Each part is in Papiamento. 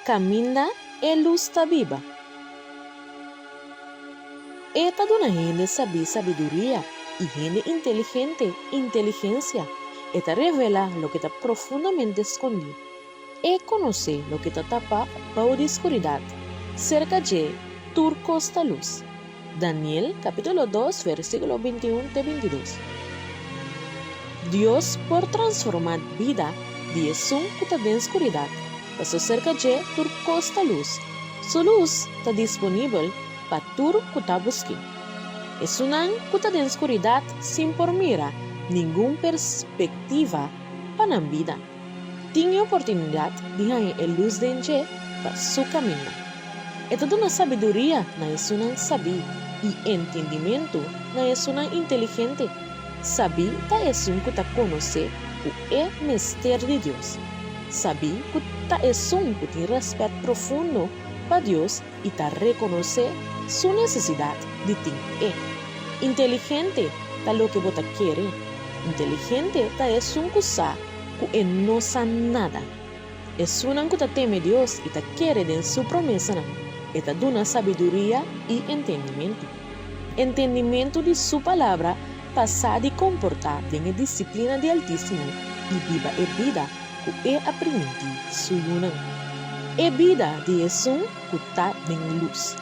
Kaminda e lus ta biba. E ta duna hende sabí sabiduria i hende inteligente inteligensia. E ta revelá loke ta profundamente skondí. E konosé loke ta tapá bou di skuridat. Serka dje tur kos ta lus. Daniel kapítulo dos versíkulo bintiun te bintidos. Dios por transformá bida di esun ku ta den skuridat, paso serka dje tur kos ta lus. Su lus ta disponibel pa tur ku ta busk'é. Esunnan ku ta den skuridat sin por mira ningun perspektiva pa nan bida, tin e oportunidat di haña e lus den dje pa su kaminda. E ta duna sabiduria na esunnan sabí i entendimentu na esunnan inteligente. Sabí ta esun ku ta konosé ku e mester di Dios. Sabí ku ta esun ku tin rèspèt profundo pa Dios i ta rekonosé su nesesidat di tin e. Inteligente ta loke bo ta kere. Inteligente ta esun ku sa ku e no sa nada. Esunnan ku ta teme Dios i ta kere den su promesanan, e ta duna sabiduria i entendimentu. Entendimentu di su Palabra pa sa di komportá den e disiplina di Altísimo i biba e bida ku e a primintí su yunan. E bida di esun ku ta den lus.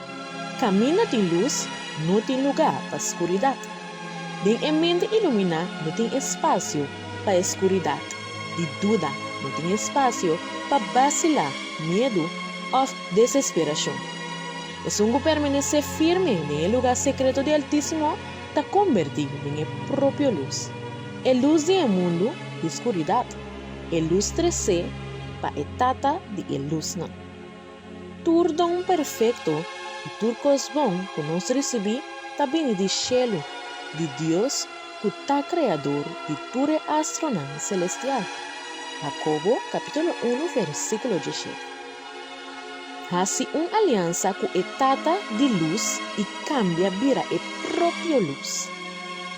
Kaminda tin lus, no tin lugá pa skuridat. Den e mente iluminá no tin espasio pa e skuridat di duda, no tin espasio pa basilá, miedu òf desesperashon. Esun ku permanesé firme den e lugá sekreto di Altísimo ta kombertí den e propio lus, e lus di e mundu di skuridat, e lus tresé pa e Tata di e lusnan. Tur don perfekto i tur kos bon ku nos risibí ta bini di shelu, di Dios ku ta Kreador di tur e astronan selestial. Hakobo kapítulo unu versíkulo diesshete. Hasi un aliansa ku e Tata di lus i kambia bira e propio lus.